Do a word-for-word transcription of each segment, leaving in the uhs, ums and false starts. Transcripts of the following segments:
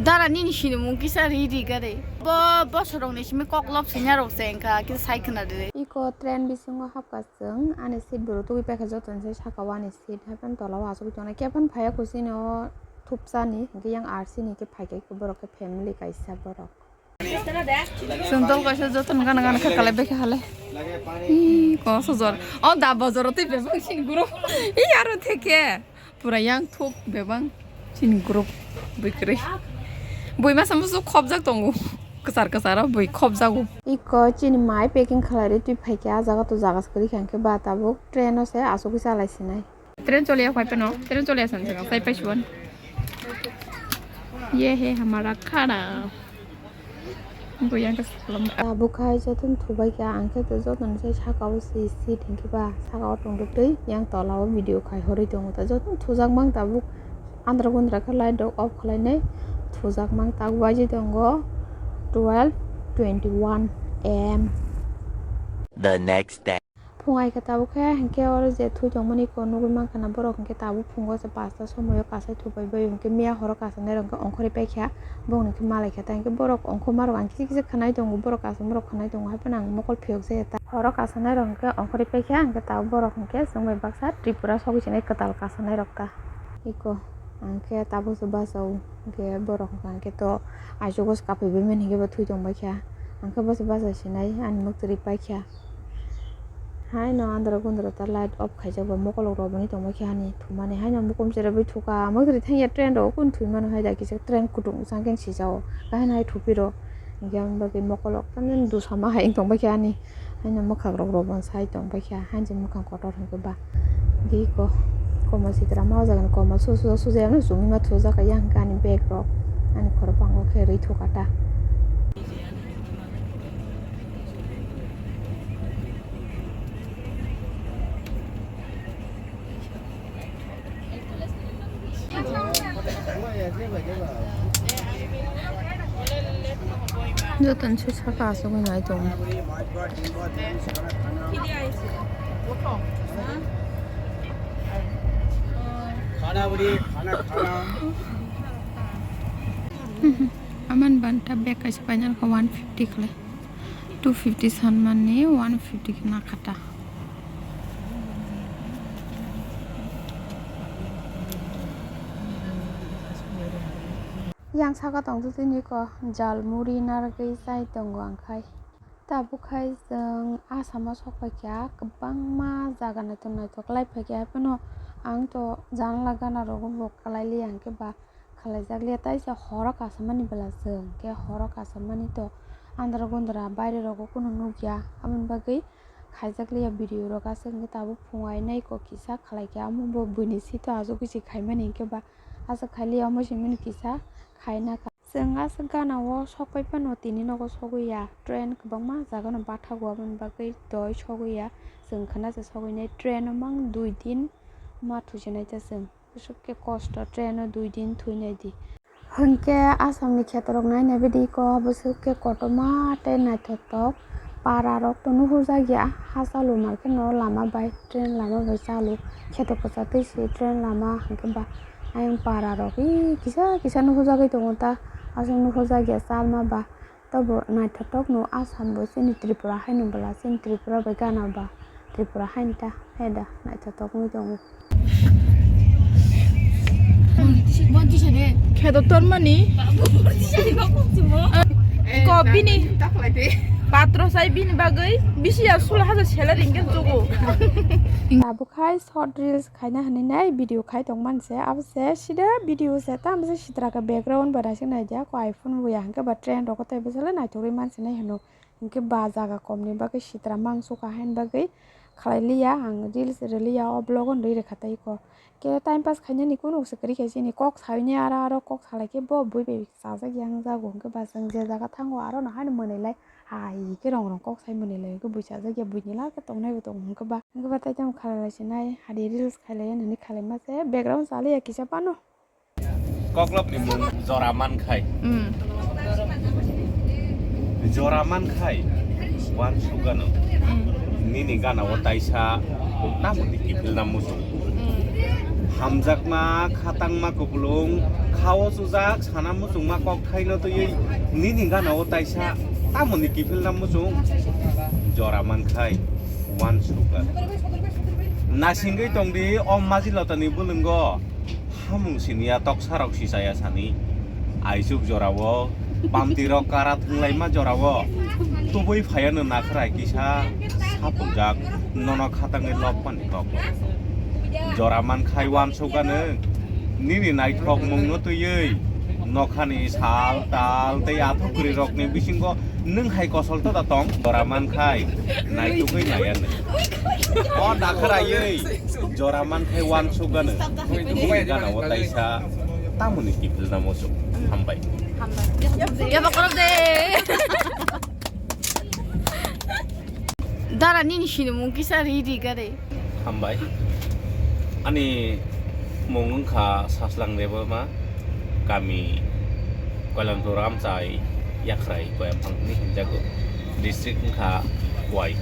Dara nini sinimung kisa ri ri gari. Bo bosorokni simi koklop sinyarok se wngkha, kisa sai khwna di. Iko train bisingo hapkha chwng, ani seat bo rw tugui paikha, jotoni se saka o ani seat, haikhe tola o achugui tongnai. Khe phano phaiya kho chini o thupsani, hinkhe yang R C ni hinkhe phaikha borok khe family kaisa borok. Chwng tol kaisa jotono gana gana khe kalai bai kha hale. Ih, koso jor. O da bojoro tei bebak chini group. Ih, aro theke. Pura yang thuk bebak chini group bui kwrwi. Bui masa musu khopjak tongo. Kwchar kwcharo bui khopjago. Iko chini mai packing khalai ri twi phaikha, ah jaga to jaga se kwrwi kha, hinkhe ba tabuk train o se achugwi chalai sinai. Train choliya phai phano, train choliya san jagao sai paisuan. Ye he hamara khana. Buya khe salam. Tabuk khai jotono thubai kha, ang khe to jotono se saka o se seat hinkhe ba saka o tongtwtwi yang tola o video khai horwi tongo ta, jotono thujak mang tabuk andra gundra khe light rok off khlai nai thujak mang tabuk baji tongo twelve twenty one A M. The next day. Phung ai khe tabuk khe, hinkhe oro je thwi tongmani ko nugui mankha na borok, hinkhe tabuk phungo se pasta somoio kasai thupai bai, hinkhe miya horo kasanai rok hinkhe ongkhorwi paikha, bongni khe malai kha ta, hinkhe borok ongkhorma rok ang kisa kisa khwnai tongo, borok kasama rok khwnai tongo, haiphano ang mokol phiyok jaya ta. Horo kasanai rok hinkhe ongkhorwi paikha, hinkhe tabuk borok hinkhe chwng bai baksa Tripura sogwi sinai kwtal kasanai rok ta. Iko ang khe tabuk se bachao, hinkhe borok hinkhe to aichugo se kapui bai mani hinkhe bo thwi tong bai kha, ang khe bo se bacha sinai ani mwktwrwi paikha. Haino andro gundro ta light off khaijak ba mokolok rw boni tongbai kha ani thumani, haino mukum cherai bai thuka, mwktwrwi thangya train rw kunu thwi mano hai da kisa train kutung bwsang khe sijao, haino hai thupi rw hinkhe aboni bagwi mokolok tamjani dusama hai wng tongbai kha ani, haino mwkhang rok rw bo sai tongbai kha, haino je mwkhang kotor hinkhe ba biko koma sitra ma o jaga ni koma suja suja ya no chumui ma thujak ya hinkhe ani bag rok ani khorok pango khe rwi thuka ta. Jotono se saka asugwi nai tongo. Aman banta bag kaisa painani khe one fifty khlai. Two fifty sanmani one fifty khe nakha ta. Yang saka tongtwtwi niko jal muri narwgwi chai tongo ang khai. Tabuk khai chwng Assam o sok paikha, kwbangma jaga naithok naithok lai phaikha, haiphano ang to janala gana rogo bo kwlai liya, hinkhe ba khlaijak liya, taisa horo kasamani bwla chwng, hinkhe horo kasamani to andra gundra baire rogo kunu nukya, aboni bagwi khaijak liya video rok, aswk hinkhe tabuk phungai nai kok kisa khlaikha, omo bo buini sito aswk kisi khaimani hinkhe ba aswk khailiya, omo simi kisa khaina kha. Chwng aswk gana o sok pai phano tini nogo sogwi ya, train kwbangma jaga no bathago, aboni bagwi doi sogwi ya, chwng khwna se sogwi nai train o mang dui din ma thusi nai ta chwng. Bwswk khe kosto train o dui din thwi nai di. Hinkhe Assam ni kheto rok nai nai bidi ko bwswk khe kotorma tei naithotok para rok to nuhur jak ya, ha chalu mar khe no lama bai train lama bai chalu kheto kwchar twi se train lama hinkhe ba ayang para rok e kisa kisa nuhur jagwi tongo ta aswk nuhur jak ya chalma ba. Tobo naithotok no Assam bo chini Tripura haino bwla, chini Tripura bai gana ba, Tripura haino ta, hai da naithotok wngwi tongo. Kheto tormani. Ko bini patro sai bini bagwi bisi ya sul hajar salary hingke jugo. Abo khai short reels khaina hinwi nai video khai tong manse, abo se sida video se tamo se sitra khe background bai naisik nai dia, ko iPhone bo ya hwnkhe ba trend rok tei bwsala naithok rwi manse nai hino, hwnkhe ba jaga kom ni bagwi sitra mangso ka hain bagwi khlai liya ang reels rw liya o vlog o nwi rwkha tei ko khe time pass khainani kunu se kwrwi khe chini kok saui ni aro aro kok salai khe bo bui bai chajak yang jago hwnkhe ba chwng je jaga thango aro no haino mwnwi lai. Hai khe rong rong kok sai mwnwi lai khe bui chajak ya buini lak khe tongnai bo tongo hwnkhe ba hwnkhe ba tai tamo khalai lai se nai hadi reels khailai ya nini khalai ma se background chali ya kisa phano. Koklop ni mung jora man khai. Hmm. Jora man khai. Wan sugano. Hmm. Nini gana o taisa namo di kipil na muchung. Hmm. Hamjakma khatangma kupulung Hao chujak sana muchungma kok thaino twiwi nini gana o taisa tamoni kiphilna muchung jora mankhai uansukha. Nasingwi tongdi o majilotani bwlwngo hamung siniya toksarok sichaya sani. Aichuk jorao, bamtirok kara thwnglaima jorao, tubui phaiano nakhrai kisa sapuljak nono khatangwi lobmani kok. Jora mankhai uansukha nwng, nini naithokmungno twiwi nokhani sal, tal tei athukgwrirokni bisingo nwng hai kosol toda tong? Jora mankhai naitugwi naiya nwng. O nakhraiwi jora mankhai uansukha nwng. Nini gana o taisa tamoni kiphilna muchung. Hambai. Yaba korok de. Dara nini sinimung kisa ri ri gare. Hambai. Ani mung wngkha Saslang Debbarma, kami Koilamtur Amchai, Yakhrai Koyamphang hinwi hinjago, district wngkha Khowai.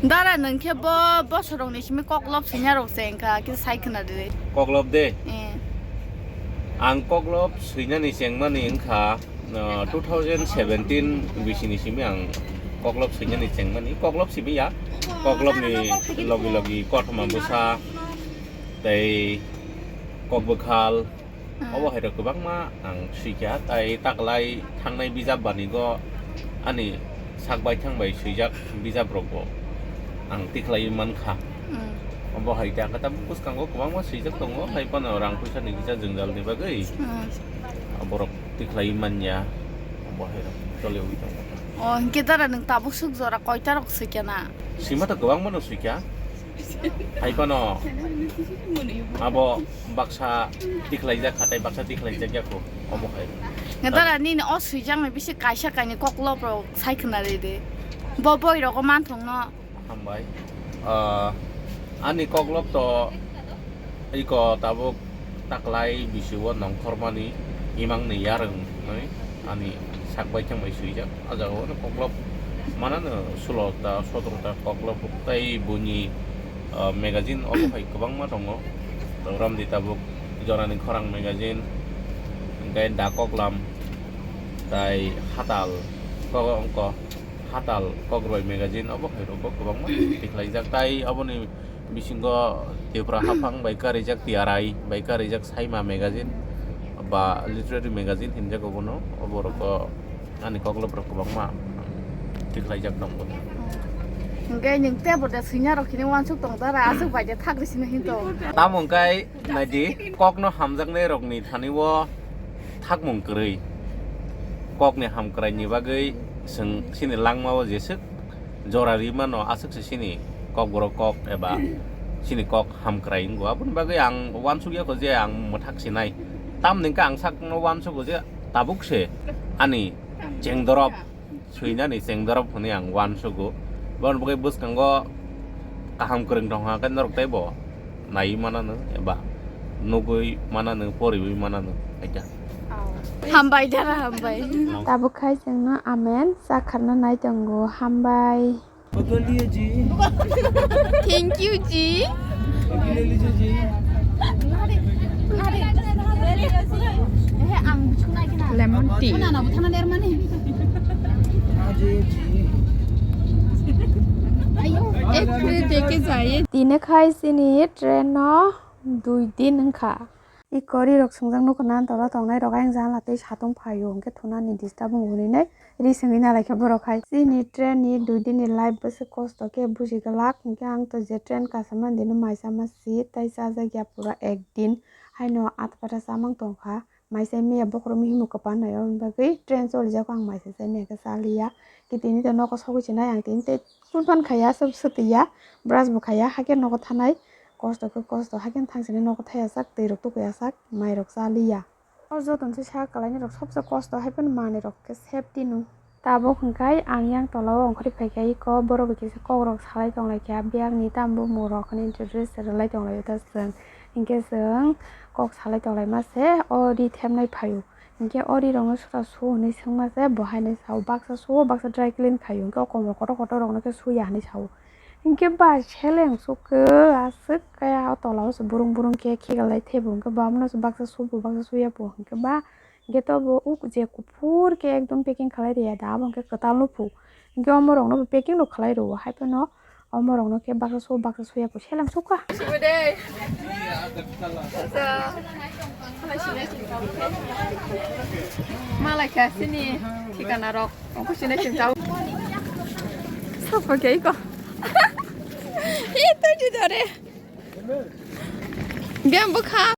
Dara nwng khe bo bosorokni simi koklop swinarok se wngkha, kisa sai khwna rwdi. Koklop de? Eh. Ang koklop swinani chengmani wngkha, uh, two thousand seventeen bisini simi ang koklop swinani chengmani. Koklop simi ya, koklopni logi logi kothoma bwsa tei kokbwkhal, hmm, obo hai rok kwbangma ang swikha. Tai taklai thangnai bijap banigo ani sak baithang bai swijak bijap rokbo ang tikhlaiwi mankha. Hmm. Obo hai khe ang khe tabuk bwskango kwbangma swijak tongo, hai phano rang puisa ni kisa jwngjal ni bagwi. Hmm. Borok tikhlaiwi manya, obo hai rok choliwi tongo. O, hinkhe dara nwng tabuk swk jora koita rok swikha na? Sima to kwbangma no swikha. Hai phano abo baksa tikhlaijak kha tei baksa tikhlaijak ya kho, omo hai. Nge dara nini o swijakni bisi kaisa kainwi koklop rok sai khwna rwdi. Bo boi rogo manthokno. Hambai. Ah, ani koklop to iko tabuk taklai bisi o nongkhormani imangni yarwng hinwi ani sak baithang bai swijak. O jaga o koklop manano sulo ta sotro ta koklop tei buini, ah, magazine obo hai kwbangma tongo. Ramdi tabuk Jorani Khorang magazine, hingke Da Koklam, tai Hatal, ko-, ko-, Hatal Kokroi magazine, obo hai rokbo kwbangma tikhlaijak. Tai oboni bisingo Tipra Haphang bai karijak, T R I bai karijak Saima magazine ba literary magazine hinjago bono. Obo rokgo ani koklop rok kwbangma tikhlaijak tongo. Hingke nwng tei bo de swinya rok hini uansuk tong dara, aswk bai de thak ri sini hin tong. Tamo hingke naidi, kokno hamjaknai rokni thani o thakmung kwrwi. Kokni hamkrai ni bagwi chwng chini langma o jeswk jora ri mano, aswk se chini kokborok kok eba chini kok hamkrai wngo. Aboni bagwi ang uansuk ya kho je ang mwthak sinai. Tamni hingke ang sakno uansugo je tabuk se ani chengdorop swinani chengdorop hwnwi ang uansugo. Bono bagwi bwskango kaham kwrwng tongkha khe norok teibo naiwi manano eba nugwi manano, poriwi manano hai khe. Hambai dara, hambai. Tabuk khai chwngno amen chakharna nai tongo, hambai. Thank you, ji. Lemon tea. Ek plate deke jaiye. Tini khai chini train no dui din wngkha. Iko ri rok swngjak nukho nan tola tongnai rok ayang janla tei satung phaio hwnkhe thunani disturb wngo hwnwi nai ri swngwi nalaikha borok hai. Chini train ni dui din ni life bwswk kosto khe buji glak, hwnkhe ang to je train kasamani dino mai chama si tei chajak ya pura ek din, haino atpata chamang tongkha, mai chai maya bokhorok mihimo kwpan naio hwnwi bagwi train cholijak ang mai se chai maya khe chaliya, khe tini to nogo sogwi se nai ang tini tei phone phan khaiya, swtwi ya, brush bo khaiya, hakhe nogo thanai. Kosto khe kosto, hakhe thang sini nogo thaya sak, twi rok tukui ya sak, mai rok cha li ya. O joto ni se sak kwlai ni rok sobse kosto, hai phano manwi rok khe safety no. Tabuk hwnkhe ang yang tola o ongkhorwi phaikha, eko borok bai kisa kok rok salai tong lai kha, biyang ni tamo bumung rok hwnwi introduce rwlai tong lai o ta chwng. Hinkhe chwng kok salai tong lai ma se o ri thepnai phaio. Hinkhe o ri rok no sota su hwnwi swngma se bo haino sao, baksa su o, baksa dry clean khaio, hinkhe o komor kotor kotor rok no khe su ya hwnwi sao. Hinkhe ba seleng sukhe aswk kaya o tola o se burung burung khe khigalai thebo, hinkhe ba omono se baksa subo baksa suya bo, hinkhe ba hinkhe to bo uk je kuphur khe ekdom packing khalai riya da, abo hinkhe kwtal no phu, hinkhe omo rok no bo packing no khalai rwo, hai phano omo rok no khe baksa su baksa suya bo seleng sukha. Malai kha sini thikana rok. Ongko sini sini tau. Sapa kya iko? Itu di dare. Biang bukha.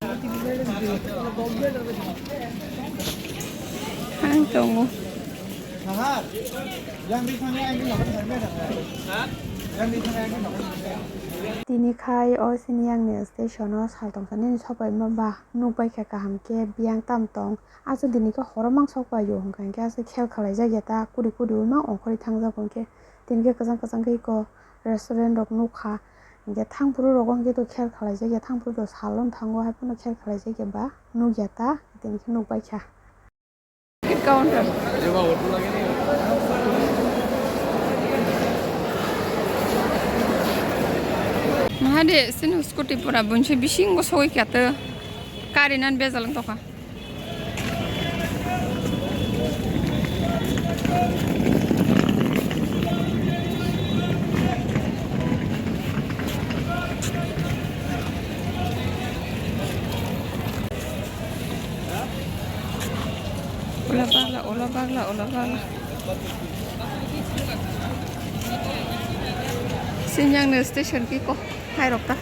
Hang tongo. Tini khai o sini yang ni station o sal tong sani sopai ma ba nuk bai kha kaham khe biang tam tong. Aswk dini khe horo mang sok pai o, hwnkha hinkhe aswk khel khlai jak ya ta, kuri kuri o mang ongkhorwi thang jak o, hinkhe tini khe kwchang kwchang khe eko restaurant rok nuk kha, hinkhe thang phuru rogo hinkhe to khel khlai jak ya, thang phuru to sal o thango, hai phano khel khlai jak ya ba nuk ya ta, tini khe nuk bai kha. Ticket counter. Maha de sini scooty pura bunsi bisingo sogwi kha to kari nan bejal wng tokha. Ola bagla, ola bagla, ola bagla. Sinyang ni station ki ko, hai rok ta.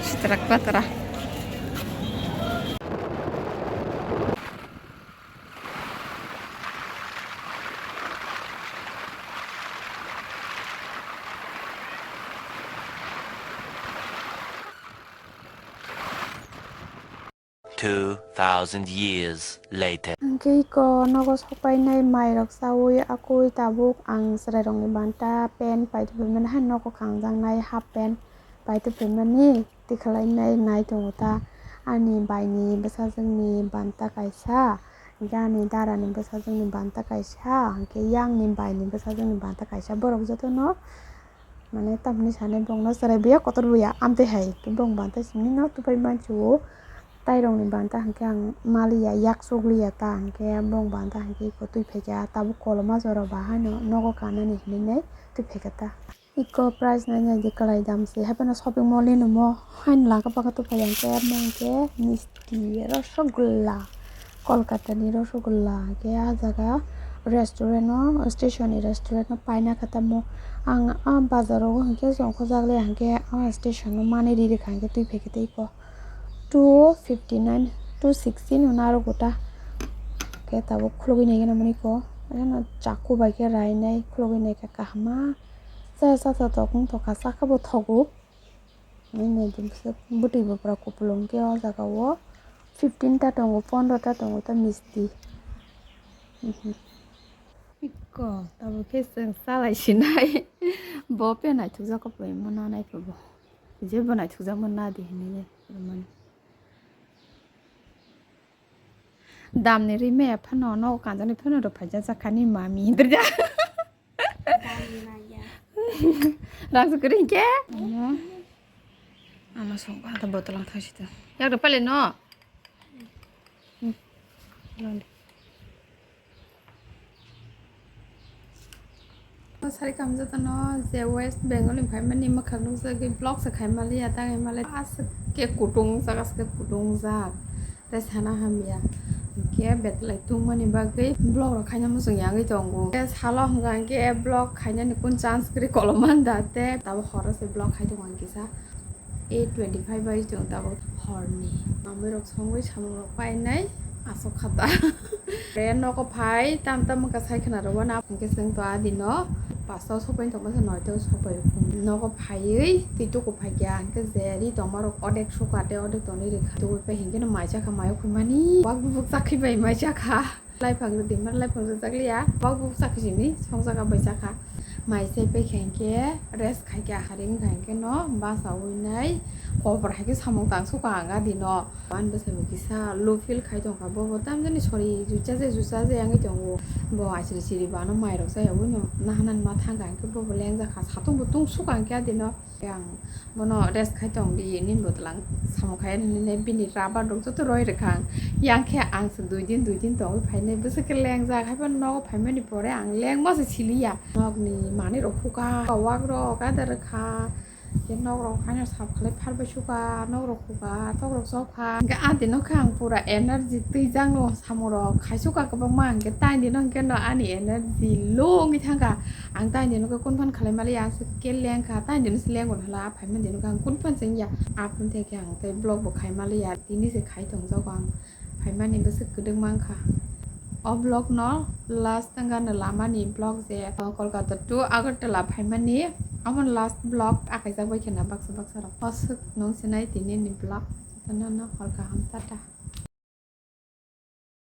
Sitrak patra. Two thousand years later. Hwnkhe iko nogo sokpainai mairok chaui akui tabuk ang chwrairokni banta pant paitwi phaimani hai nogo kangjaknai half pant paitwi phaimani. Tikhalai nai, nai tongo ta. Ani baini bwsajwkni banta kaisa, hwnkhe ani darani bwsajwkni banta kaisa, hwnkhe yangni baini bwsajwkni banta kaisa. Borok jotono, mane, tamni sanai bongno chwrai buya, kotor buya, amtwi hai bong banta simi no tupai mansuo. Tairokni banta hwnkhe ang maliya, yak chukliya ta, hwnkhe bong banta hwnkhe iko twi phaikha, tabuk koloma jora ba haino nogo kanani hinwi nai twi phaikha ta. Iko price nai nai di kwlai dam se, haphano shopping mall ni nungmo haino laka paka tongphai ang khe, amo hwnkhe misti, rosogwla, Kolkata ni rosogwla, hwnkhe ah jaga restaurant o, station ni restaurant o paina kha tamo. Ang ah bazar rogo hwnkhe chongkhojak le, hwnkhe ah station o manwi ri rikha, hwnkhe twi phaikhe tei iko two fifty nine, two sixty hwnwi aro gota. Hwnkhe tabuk khulugwi naikhe nangmani iko, ayang no chaku bai khe rainai khulugwi naikha kaham ma. Cha cha cha tok wng tongkha, chakhe bo thogo. Nini bwtwi bo pura kupulung khe o jaga o fifteen ta tongo, pondro ta tongo ta misti. Mhm. Iko tabuk khe chwng chalai sinai. Bo phe naithokjak kho bo, imo na naikhe bo. Jebo naithokjakma na di hinwi rwmani. Damni ri maya phano nogo kanjaknai phano rw phaijak kha ni mami hinwi. Rang se kwrwi hinkhe? Omo. Ama song kha ta botol ang thang sita. Yak rw pale no? Hmm. Sari kam jotono je West Bengal ni phaimani mwkhang nukjagwi vlog se khaimaliya, ta khaimaliya. Aswk khe kutung jak, aswk khe kutung jak. Tei sana hamya. Hinkhe betlai tungmani bagwi vlog rok khaina muchung yangwi tongo. Tei salo hwnka hinkhe vlog khainani kun chance kwrwi kolom manda tei tabuk horo se vlog khai tongo ang kisa. Eight twenty five bai chwng tabuk horni manwi rok songwi samung rok painai aswk khata. Tei nogo phai tam tam wngkha sai khwna rwgo na hinkhe chwng to adino pasta o sokpai tongma se noito o sokpai nogo phaiwi twi tuku phaikha hinkhe je ri tongma rok odek sukha tei odek tonwi rwkha tubui pai hinkhe no mai chakha mai o khumani wak bubuk chakhi bai mai chakha. Laipang rwdi, mar laipang rwjak liya, bak buk chakhi simi, song jaga bai chakha. Mai se pai kha hinkhe, rest khai kha, ahari wngkha hinkhe no, basa ui nai, kobor hai khe samung tang sukha ang adino. Ani bwsai bo kisa low feel khai tongkha, bo bo tamjani sori jucha je, jucha je wngwi tongo. Bo asiri siri bo ano mairok jaya ui no nahanan ma thangkha, hwnkhe bobo lengjak kha, satung bo tung sukha hwnkhe adino. Ang bono rest khai tong di, nini bwtlang samung khai nini bini rubber rok joto roi rwkha ang. Yang khe ang se dui din, dui din tongwi phainai, bwswk khe lengjak, haiphano nogo phaimani pore ang lengma se siliya. Nokni manwi rok hukha, wak rok ada rwkha. Hwnkhe nok rok haino sap khlai pharbai sukha, nok rok hukha, tok rok chopkha. Hwnkhe adino khe ang pura energy twijak no samung rok khai sukha kwbangma, hwnkhe taini no hwnkhe no ani energy low wngwi thangkha. Ang taini no khe kun phan khlai maliya, ang se khe lengkha, taini no se lengo hala, a phaimani no khe ang kun phan se wngya. Aphuru theke ang tei vlog bo khai maliya, tini se khai tongjago ang. Phaimani bwswk kwdwk mankha. O vlog no last wngkha no lamani vlog je, uh, Kolkata to Agartala phaimani, amon last vlog akaijak bai kheno baksa baksa rok. Aswk nung sinai tini ni vlog. Jotono no hor kaham, tata.